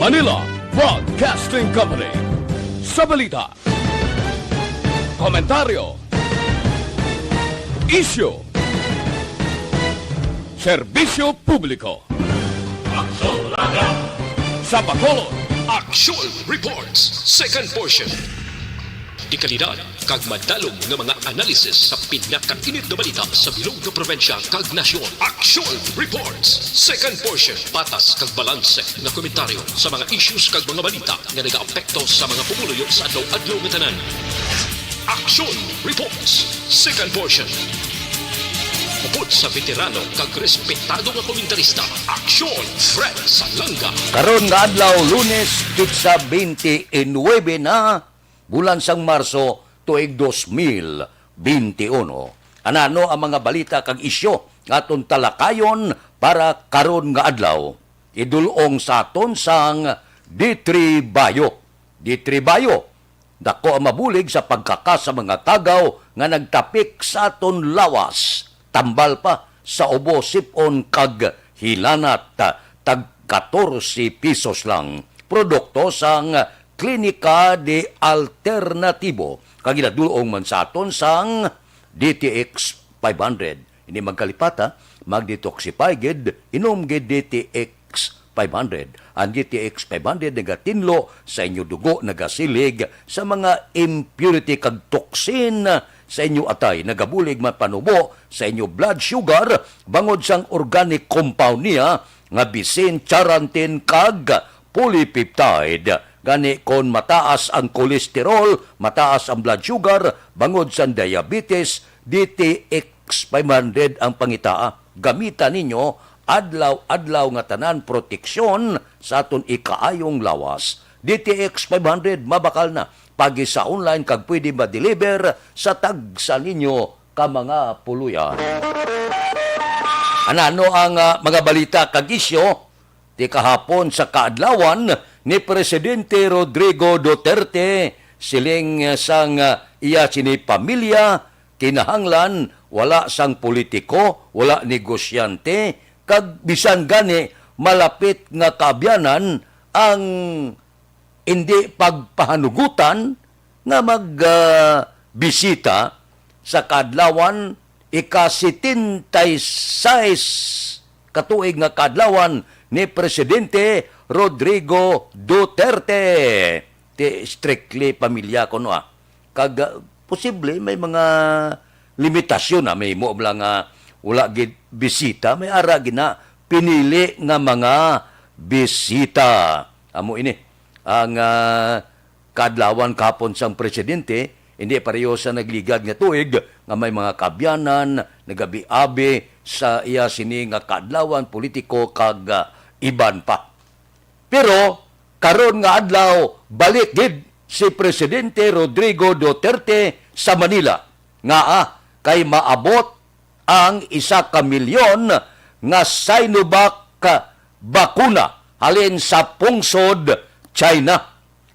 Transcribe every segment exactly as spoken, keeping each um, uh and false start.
Manila Broadcasting Company. Sa balita, komentaryo, isyu, serbisyo publiko. Sa Bacolod, Aksyon Reports, second portion. Dekalidad kag madalom nga mga analisis sa pinakainit nga balita sa bilog nga probinsya kag nasyon. Action Reports, second portion. Patas kag balanse nga komentaryo sa mga issues kag mga balita nga nagaapekto sa mga pumuluyo sa adlaw-adlaw nga tanan. Action Reports, second portion. Upod sa veterano kag respetado nga komentarista, Aksyon Fred Salanga. Karon nga adlaw, Lunes, petsa twenty-nine na, bulan sang Marso, tuig dos mil benti uno. Anano ang mga balita kag isyu nga aton talakayon para karon nga adlaw? Idul-ong sa aton sang D three Bayo. D three Bayo, dako ang mabulig sa pagkakas sa mga kagaw nga nagtapik sa aton lawas. Tambal pa sa ubo, sip-on kag hilanat, tag katorse pesos lang. Produkto sang Klinika de Alternatibo kag ginadul-ong man sa aton sang D T X five hundred. Ini magkalipata, mag-detoxify gid, inom gid D T X five hundred. Ang D T X five hundred nagatinlo sa inyo dugo, nagasilig sa mga impurity kag toxin sa inyo atay, nagabulig man panubo sa inyo blood sugar bangod sang organic compound niya nga bisin charantin kag polypeptide. Gani, kon mataas ang cholesterol, mataas ang blood sugar, bangod sang diabetes, D T X five hundred ang pangitaa. Gamita ninyo adlaw-adlaw nga tanan proteksyon sa aton ikaayong lawas. D T X five hundred, mabakal na. Pagi sa online kag pwede ma-deliver sa tagsa ninyo ka mga puluyan. Anano ang, ah, mga balita kag isyu? Ti kahapon sa kaadlawan ni Presidente Rodrigo Duterte, siling, ah, sang, ah, iya sini pamilya, kinahanglan wala sang politiko, wala negosyante, kag bisan gani malapit nga kaabyanan ang indi pagpahanugutan nga mag, ah, bisita sa kaadlawan, ika-setenta y seis ka tuig nga kaadlawan ni Presidente Rodrigo Duterte. Ti strictly pamilya kuno, ah. Kag, ah, posible may mga limitasyon, ah, may mo lang nga wala gid bisita, may ara gid na pinili nga mga bisita. Amo ini ang, ah, kaadlawan kahapon sang presidente, hindi pareho sa nagligad nga tuig nga may mga kaabyanan nagabi-abi sa iya sini nga kaadlawan, politiko kag, ah, iban pa. Pero karon nga adlaw, balik gid si Presidente Rodrigo Duterte sa Manila, nga, ah, kay maabot ang isa ka milyon nga Sinovac bakuna halin sa pungsod China.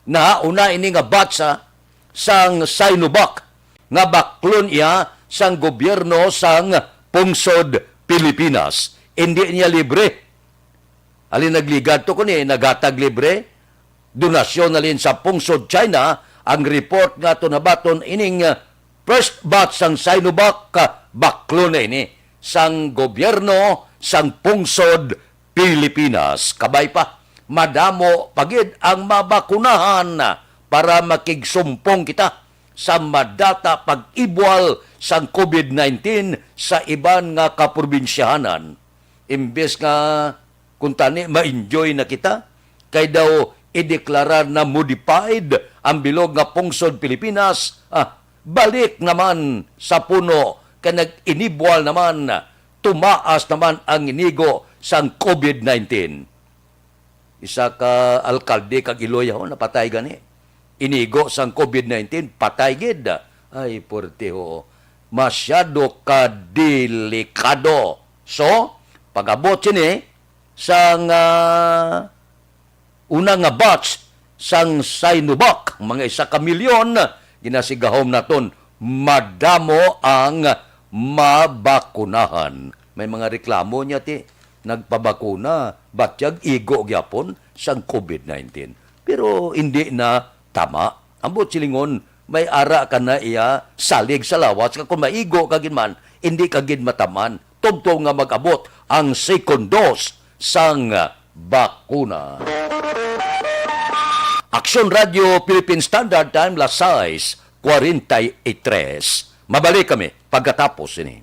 Nahauna ini nga batch, ah, sang Sinovac nga baklon iya sang gobyerno sang pungsod Pilipinas. Indi niya libre. Halin nagligad to kuni, naghatag libre, donasyon halin sa pungsod China, ang report nga to nabaton ining, ah, first batch sang Sinovac, ah, baklo na ini sang gobyerno sang pungsod Pilipinas. Kabay pa, madamo pa gid ang mabakunahan para makigsumpong kita sa madata pag-ibwal sang COVID nineteen sa iban nga kaprobinsyahanan. Imbes nga kuntani ma-enjoy na kita, kay daw ideklarar na modified ang bilog nga pungsod Pilipinas, ah, balik naman sa puno kay nag-inibwal naman, tumaas naman ang inigo sang COVID nineteen. Isa ka alkalde kag Iloy, ho, napatay gani. Inigo sang COVID nineteen, patay gid. Ay, porte, ho. Masyado ka delikado. So, pag-abot sini sang, ah, una nga batch sang Sinovac, mga isa ka milyon, ginasigahom naton, madamo ang mabakunahan. May mga reklamo niya, ti, nagpabakuna, batyag igo gyapon, sang covid nineteen. Pero hindi na tama. Ambot silingon, may ara ka na iya salig sa lawas, nga kung maigo ka gid man, hindi ka gid mataman. Tubtob nga mag-abot ang second dose sang bakuna. Aksyon Radio Philippine Standard Time, las sais cuarenta y tres. Mabalik kami pagkatapos ini.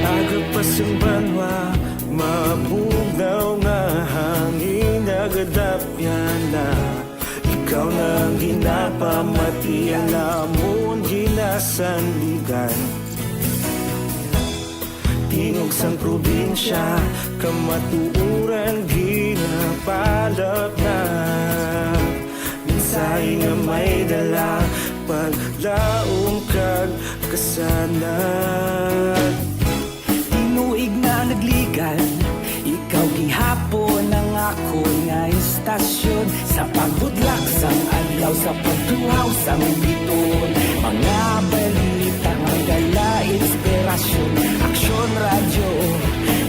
Aga pa sing banwa, mabugnaw nga hangin nagadapyan na. Ikaw na ang ginapamati, ang amon ginasandigan. Tingog sang probinsya, kamatuoran ginapalat na. Mensahe nga may dala, paglaom kag kasanag. Tinuig na nagligan, ikaw gihapon ang akon nga istasyon. Sa pagbudlak sang adlaw, sa pagtuhaw sang bituon, mga balita may dala inspirasyon. Aksyon Radyo,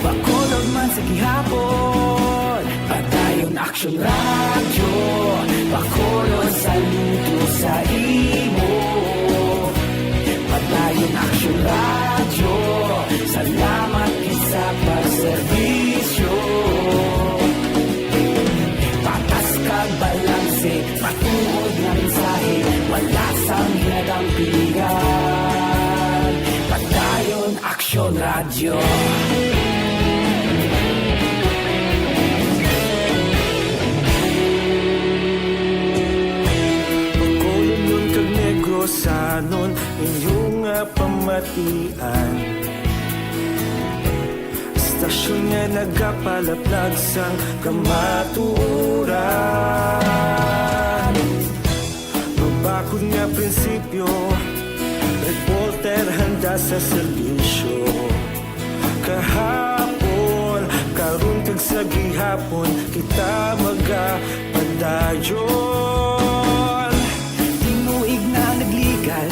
Bacolod man sa gihapon. Padayon Aksyon Radyo, Bacolod, saludo sa imo. Padayon Aksyon Radyo, salamat gid sa pagserbisyo. Patas kag balanse, matuod nga mensahe, wala sang ginadampigan. Padayon Aksyon Radyo. Bacolodnon kag Negrosanon, inyo nga pamatian. Istasyon nga nagapalaplag sang kamatuoran. Mabakod nga prinsipyo, reporter handa sa serbisyo. Kahapon, karon kag sa gihapon, kita magapadayon. Tinuig na nagligan,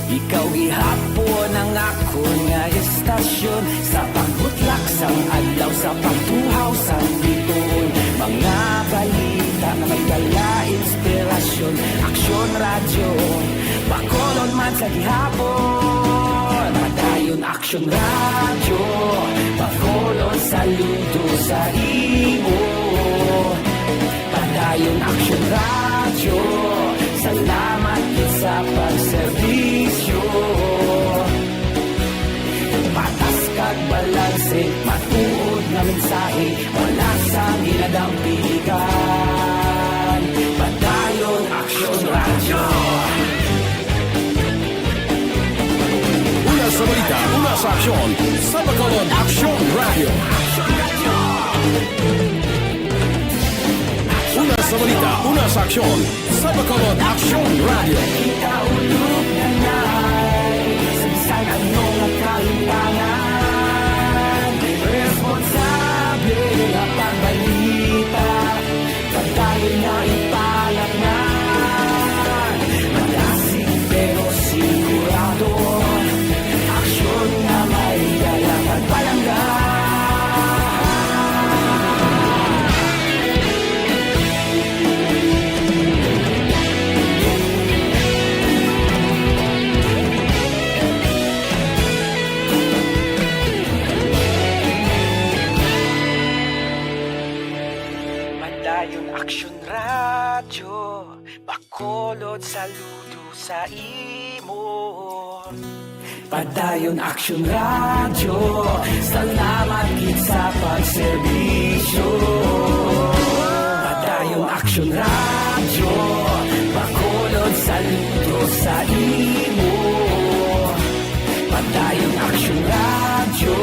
ikaw gihapon ang akon nga istasyon. Sa pagbutlak sang adlaw, sa pagtuhaw sang bituon, mga balita nga may dala inspirasyon. Aksyon Radyo, Bacolod man sa gihapon. Padayon Aksyon Radyo, Bacolod, saludo sa imo. Padayon Aksyon Radyo, salamat gid sa pagserbisyo. Patas kag balanse, matuod nga mensahe, wala sang ginadampigan. Padayon Aksyon Radyo. Una sa balita, una sa aksyon, sa Bacolod Aksyon Radyo. Una sa balita, una sa aksyon, sa Bacolod Aksyon Radyo. Kita ulog na nay, sa bisan ano nga kahimtangan, responsable nga pagbalita. Padayon nga ipalatnan, madasig pero sigurado, aksyon nga may dala kag palangga. Padayon Aksyon Radyo, Bacolod, saludo sa imo. Padayon Aksyon Radyo, salamat gid sa pagserbisyo. Padayon Aksyon Radyo, Bacolod, saludo sa imo. Padayon Aksyon Radyo,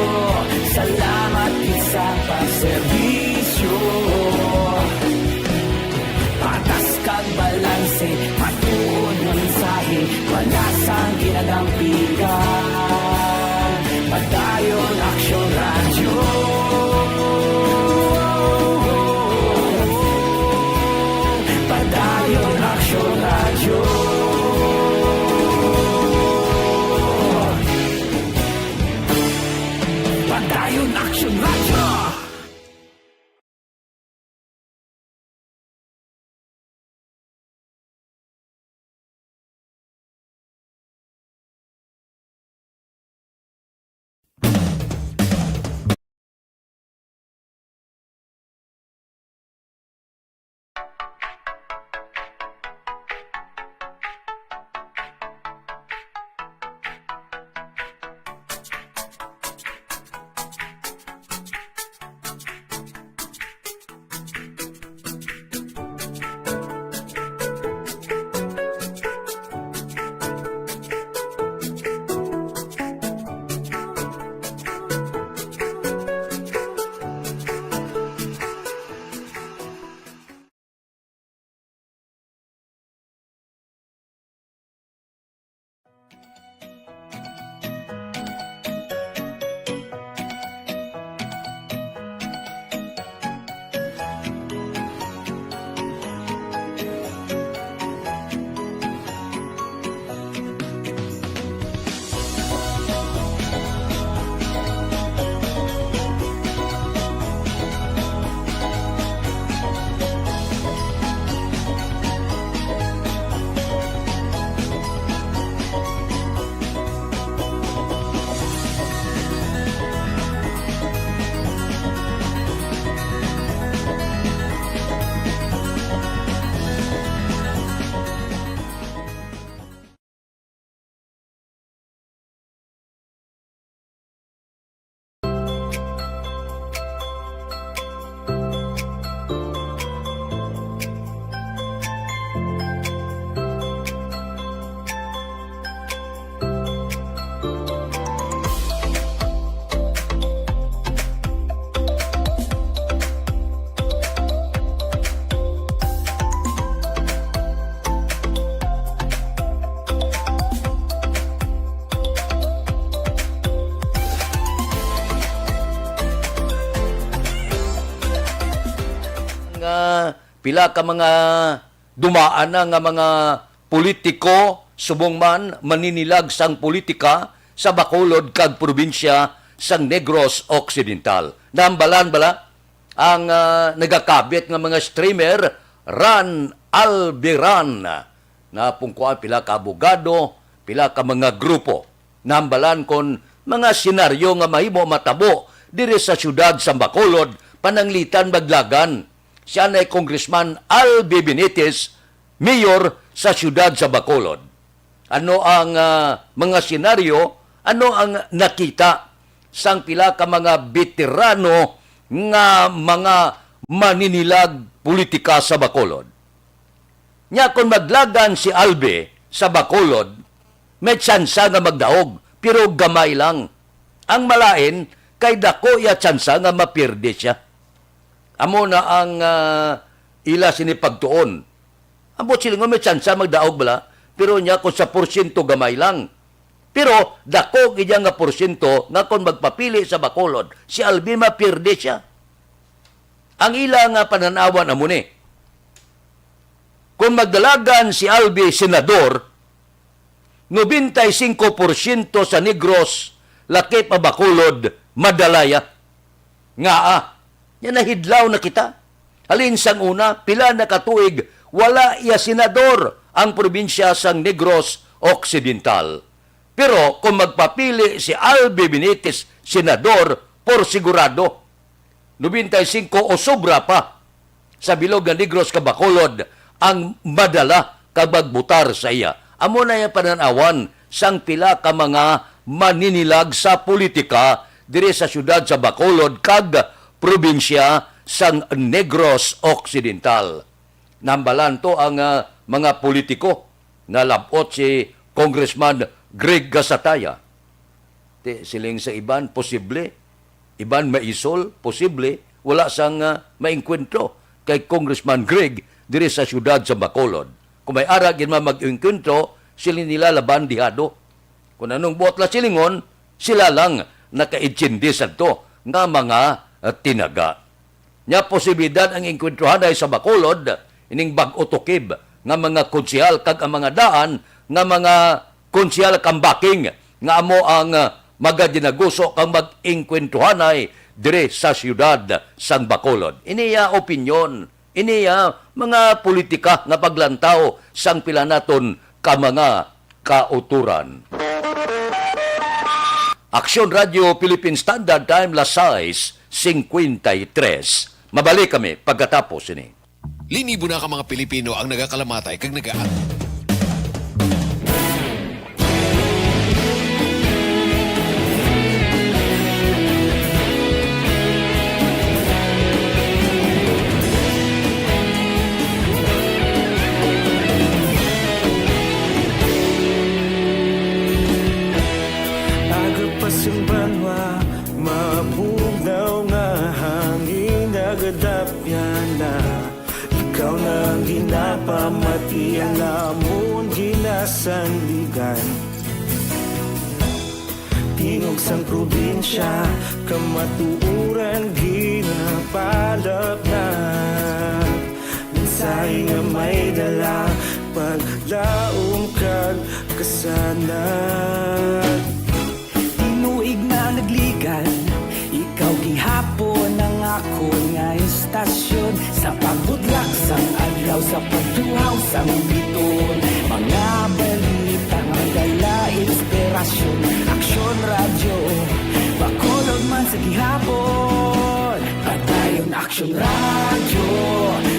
salamat gid sa pagserbisyo. Patas kag balanse, matuod nga mensahe, wala sang ginadampigan. Padayon Aksyon Nga pila ka mga dumaan na nga mga politiko, subong man maninilag sang politika sa Bacolod kag probinsya sang Negros Occidental. Nahambalan bala ang, ah, nagakabit nga mga streamer, Ran Albiran? Napungkuan pila ka abogado, pila ka mga grupo. Nahambalan kon mga senaryo nga mahimo matabo diri sa siyudad sa Bacolod, pananglitan maglagan si anay Congressman Albi Benitez, mayor sa siyudad sa Bacolod. Ano ang, ah, mga senaryo? Ano ang nakita sang pila ka mga beterano nga mga maninilag politika sa Bacolod? Nya, kon maglagan si Albi sa Bacolod, may tsansa nga magdaog, pero gamay lang. Ang malain, kay dako iya tsansa nga mapirdi siya. Amo na ang, ah, ila sini pagtuon. Ang buot silingon, may tsansa magdaog bala, pero nya kon sa porsyento, gamay lang. Pero dako gid iya nga porsyento nga kon magpapili sa Bacolod, si Albi mapirdi siya. Ang ila nga panan-awan amo ni, kon magdalagan si Albi senador, nobenta y singko porsyento sa Negros, lakip pa Bacolod, madala iya. Ngaa? Nya nahidlaw na kita. Halin sang una, pila na ka tuig, wala iya senador ang probinsya sang Negros Occidental. Pero kung magpapili si Albi Benitez senador, por sigurado, nobenta y singko o sobra pa sa bilog nga Negros kag Bacolod ang madala kag magbotar sa iya. Amo na ang panan-awan sang pila ka mga maninilag sa politika diri sa siyudad sa Bacolod kag probinsya sang Negros Occidental. Nahambalan to ang, ah, mga politiko, nalab-ot si Congressman Greg Gasataya. Ti, siling sa iban, posible. Iban maisol, posible. Wala sang, ah, maengkwentro kay Congressman Greg diri sa siyudad sa Bacolod. Kung may ara gid man mag-engkwentro, siling nila laban dihado. Kung anong buot la silingon, sila lang nakaintindi sadto nga mga, ah, tinaga. Nya, posibilidad ang engkwentruhanay sa Bacolod, ining bag-o tukib nga mga konsehal kag ang mga daan nga mga konsehal kang backing nga amo ang, ah, magadinaguso kang mag-engkwentruhanay diri sa siyudad sang Bacolod. Ini iya opinyon, ini iya mga politika nga paglantaw sang pila naton ka mga kautoran. Aksyon Radyo Philippine Standard Time, las sais cincuenta y tres. Mabalik kami pagkatapos ini. Linibo na ka mga Pilipino ang nagakalamatay kag naga- Aga pa sing banwa, mabugnaw nga hangin, nagadapyan na. Ikaw na ang ginapamati, ang amon ginasandigan. Tingog sang probinsya, kamatuoran ginapalapnat. Mensahe nga may dala, paglaom kag kasanag. Tinuig na nagligan, ikaw gihapon ang akon nga istasyon. Sa pagbutlak sang adlaw, sa pagtuhaw sang biton, mga balita may dala inspirasyon. Aksyon Radyo, Bacolod man sa gihapon. Padayon Aksyon Radyo,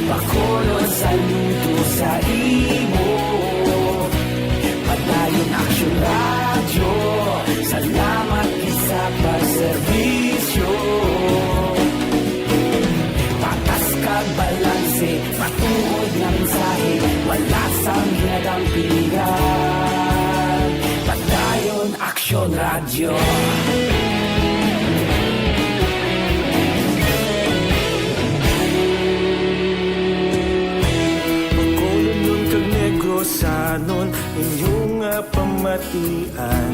Bacolod, saludo sa imo. Padayon Aksyon Radyo, salamat gid sa pagserbisyo. Patas kag balanse, matuod nga mensahe, wala sang ginadampigan. Padayon Aksyon Radyo. Bacolodnon kag Negrosanon, inyo nga pamatian.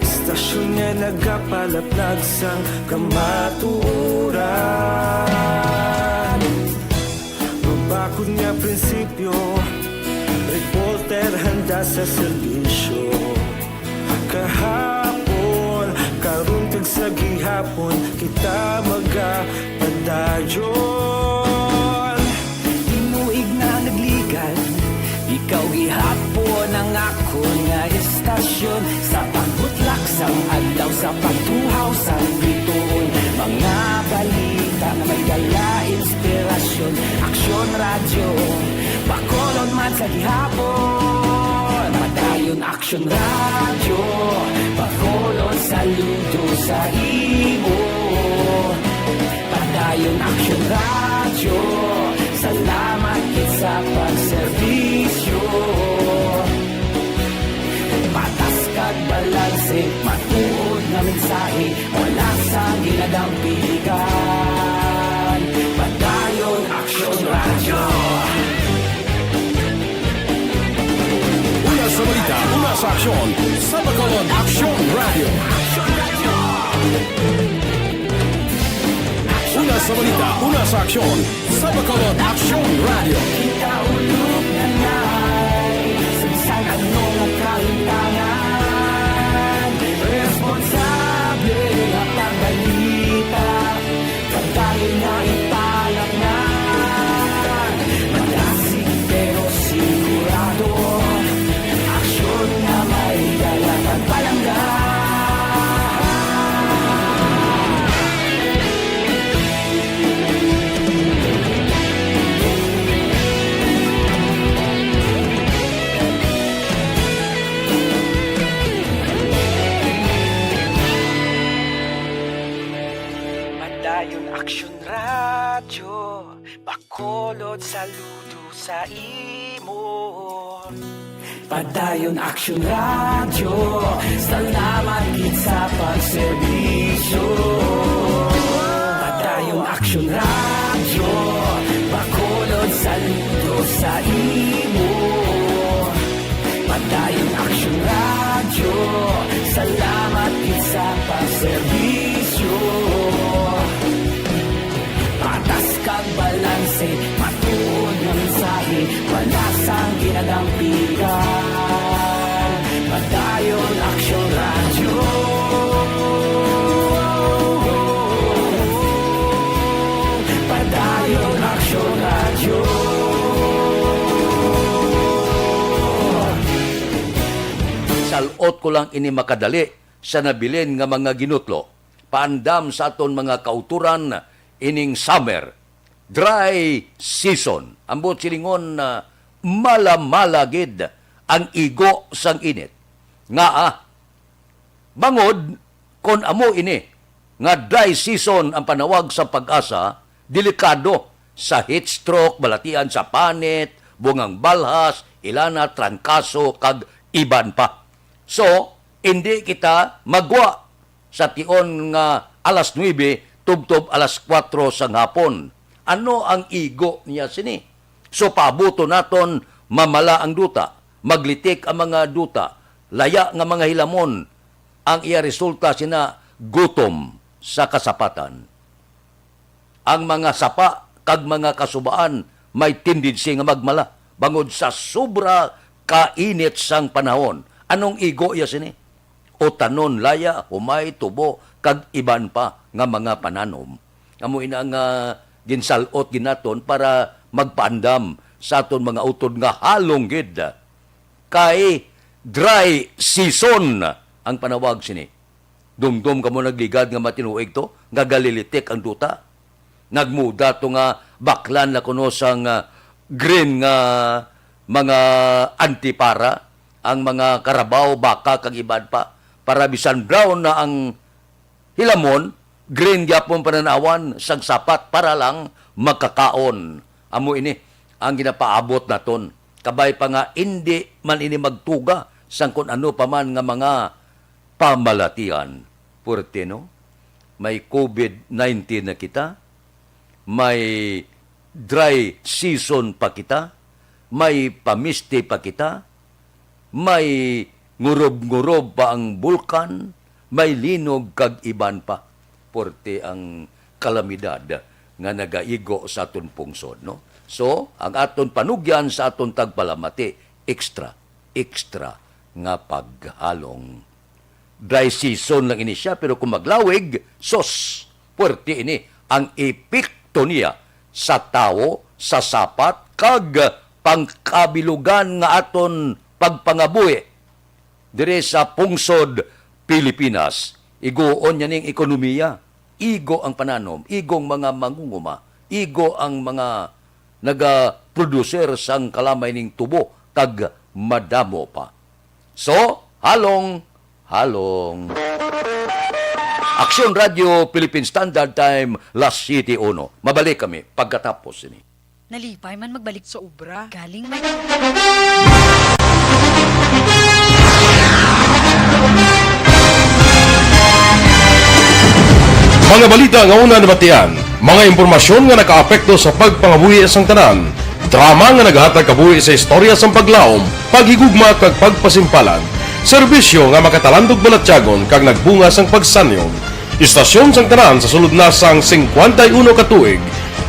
Istasyon nga nagapalaplag sang kamatuoran. Mabakod nga prinsipyo, reporter handa sa serbisyo. Kahapon, karon kag sa gihapon, kita magapadayon. Tinuig na nagligan, ikaw gihapon ang akon nga istasyon. Sa pagbutlak sang adlaw, sa pagtuhaw sang bituon, mga balita nga may dala inspirasyon. Aksyon Radyo, Bacolod man sa gihapon. Padayon Aksyon Radyo, Bacolod, saludo sa imo. Padayon Aksyon Radyo, salamat gid sa pagserbisyo. Patas kag balanse, matuod nga mensahe, wala sang ginadampigan. Padayon Aksyon Radyo. Una sa balita, una sa aksyon, sa Bacolod Aksyon Radyo. Una sa balita, una sa aksyon, sa Bacolod Aksyon Radyo. Kita ulog na nay, sa bisan ano nga kahintangan, responsable nga pagbalita, pagdali nga ipalapnan. Madasig pero sigurado, aksyon nga may dala pagpalangga. Padayon Aksyon Radyo, Bacolod, saludo sa imo. Padayon Aksyon Radyo, salamat gid sa pagserbisyo. Padayon Aksyon Radyo, Bacolod, saludo sa imo. Padayon Aksyon Radyo, salamat gid sa pagserbisyo. Patas kag balanse, matuod nga mensahe, wala sang ginadampigan. Padayon Aksyon Radyo. ko lang ini makadali sa nabilin nga mga ginutlo. Paandam sa aton mga kautoran ining summer, dry season. Ambot silingon na mala-mala gid ang igo sang init. Ngaa? Bangod kon amo ini nga dry season ang panawag sa PAGASA, delikado sa heat stroke, balatian sa panit, bungang balhas, ilana, trangkaso, kag iban pa. So, indi kita magwa sa tion nga alas nuebe tubtob alas kuwatro sang hapon. Ano ang igo niya sini? So, paabuton naton, mamala ang duta, maglitik ang mga duta, laya nga mga hilamon, ang iya resulta sina gutom sa kasapatan. Ang mga sapa kag mga kasubaan may tendency nga magmala bangod sa sobra ka init sang panahon. Anong igo iya sini? Utanon, laya, humay, tubo, kag iban pa nga mga pananom. Amo ina nga ginsal-ot gid naton para magpaandam sa aton mga utod nga halong gid kay dry season ang panawag sini. Dumdom kamo nagligad nga matinuig to, nga galilitik ang duta. Nagmuda to nga baklan na kuno sang, ah, green nga mga antipara, ang mga karabaw, baka, kag iban pa, para bisan brown na ang hilamon, green gyapon pananawan sang sapat para lang makakaon. Amo ini ang ginapaabot naton. Kabay pa nga indi man ini magtuga sang kun ano pa man nga mga pamalatian. Puwerte, no? May covid nineteen na kita, may dry season pa kita, may pamiste pa kita, may ngurob-ngurob pa ang bulkan, may linog kag iban pa. Puwerte ang kalamidad nga nagaigo sa aton pungsod, no? So, ang aton panugyan sa aton tagpalamati, extra, extra nga paghalong. Dry season lang ini siya, pero kung maglawig, sus, puwerte ini ang epekto niya sa tawo, sa sapat, kag pangkabilugan nga aton pagpangabuhi diri sa pungsod Pilipinas. Iguon niya ning ekonomiya, igo ang pananom, igong mga mangunguma, igo ang mga nagaproduser sang kalamay ning tubo, kag madamo pa. So, halong, halong. Aksyon Radio Philippine Standard Time, las siete uno. Mabalik kami pagkatapos sini. Nalipay man magbalik sa obra. Galing may Mga balita nga una nabatian, mga impormasyon nga nakaapekto sa pagpangabuhi sang tanan, drama nga naghatag kabuhi sa istorya sang paglaom, paghigugma kag pagpasimpalan, serbisyo nga makatalandog balatyagon kag nagbunga sang pagsanyon. Istasyon sang tanan sa sulod na sang singkwenta y uno ka tuig.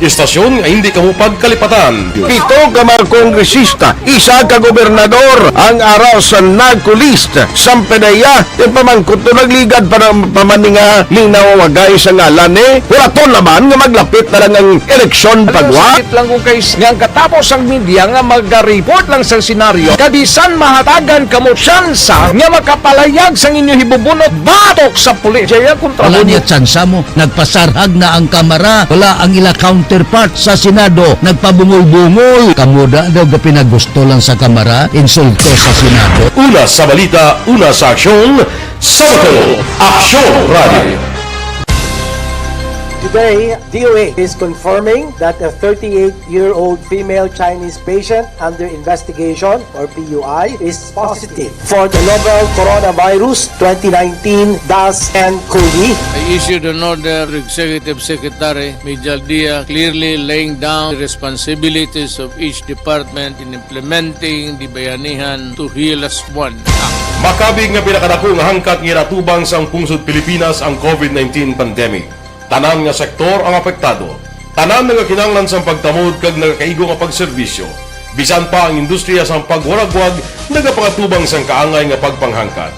Istasyon nga hindi kamo pagkalipatan. Pito ka mga kongresista, isa ka gobernador ang ara sa NAGCO list. Sampanaya, yung pamangkot to nagligad para pamaninga ning nawawagay sa ngalan ni Huraton naman nga maglapit na lang ang eleksyon pagwa. Sakit lang kung kay nga ang katapos ang media nga magareport lang sa senaryo, kabisan mahatagan kamo tsansa nga makapalayag sang inyo hibubunot batok sa pulis. Jaya kontra Wala mo niya tsansa mo. Nagpasarhag na ang Kamara. Wala ang ila counterpart sa Senado. Nagpabungol-bungol. Kamo da daw gapinagusto lang sa Kamara, insulto sa Senado. Una sa balita, una sa aksyon, sa Bacolod, Aksyon Radio. Today, D O A is confirming that a thirty-eight-year-old female Chinese patient under investigation, or P U I, is positive for the novel coronavirus twenty nineteen dash N COVID. I issued an order to Executive Secretary Mijal Dia, clearly laying down the responsibilities of each department in implementing the Bayanihan to Heal Us One Act. Makabig nga pinakadako nga hangkat nga ginatubang sang pungsod Pilipinas ang COVID nineteen pandemic. Tanan nga sektor ang apektado. Tanan nga kinahanglan sang pagtamod kag nagakaigo nga pagserbisyo. Bisan pa ang industriya sang pagwaragwag nagapangatubang sang kaangay nga pagpanghangkat.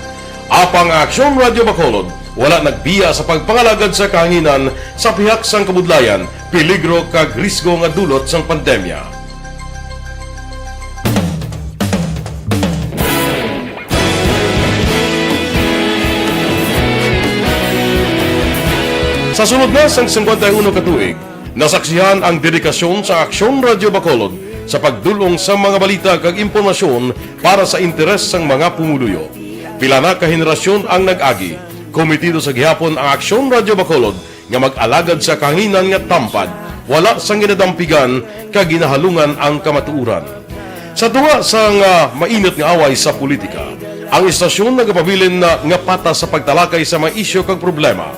Apang ang Aksyon Radio Bacolod wala nagbiya sa pagpangalagad sa kahanginan sa pihak sang kabudlayan, peligro kag risgo nga dulot sang pandemya. Sa sulod na sang singkwenta y uno ka tuig, nasaksihan ang dedikasyon sa Aksyon Radyo Bacolod sa pagdul-ong sa mga balita kag impormasyon para sa interes sang mga pumuluyo. Pila na ka henerasyon ang nag-agi. Komitido sa gihapon ang Aksyon Radyo Bacolod nga mag-alagad sa kahanginan nga tampad, wala sang ginadampigan kag ginahalungan ang kamatuoran. Sa tunga sang, ah, mainit nga away sa politika, ang istasyon nagapabilin na nga patas sa pagtalakay sa mga isyu kag problema.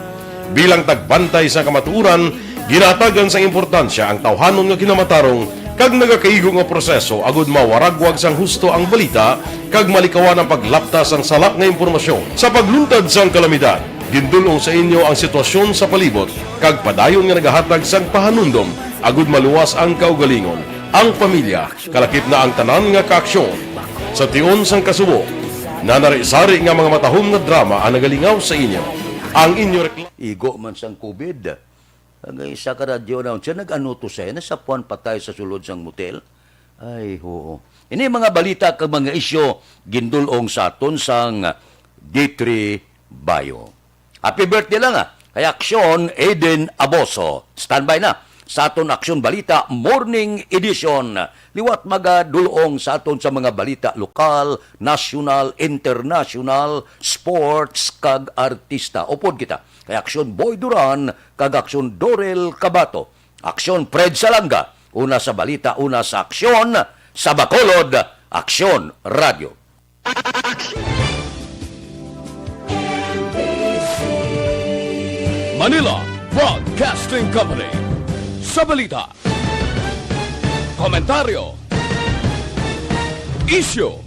Bilang tagbantay sa kamatuoran, ginatagan sang importansya ang tawhanon nga kinamatarong kag nagakaigo nga proseso agud mawaragwag sang husto ang balita kag malikawan ang paglapta sang sala nga impormasyon. Sa pagluntad sang kalamidad, gindul-ong sa inyo ang sitwasyon sa palibot kag padayon nga nagahatag sang pahanumdom agud maluwas ang kaugalingon, ang pamilya, kalakip na ang tanan nga kaaksyon. Sa tion sang kasubo, nanari-sari nga mga matahom nga drama ang nagalingaw sa inyo. Ang inyo rekla- Igo man sang COVID. Ang isa ka radyo announcer nag-anuto siya, nasapuan patay sa sulod sang motel. Ay, oo. Ini mga balita kag mga isyu gindul-ong sa aton sang D three Bayo. Happy birthday lang, ah, kay Aksyon Aiden Aboso. Standby na sa aton Aksyon Balita Morning Edition. Liwat magadul-ong sa aton sa mga balita lokal, nasyonal, internasyonal, sports, kag artista. Upod kita kay Aksyon Boy Duran kag Aksyon Dorel Cabato. Aksyon Fred Salanga, una sa balita, una sa aksyon, sa Bacolod, Aksyon Radyo. Manila Broadcasting Company. Sa balita, komentaryo, isyu,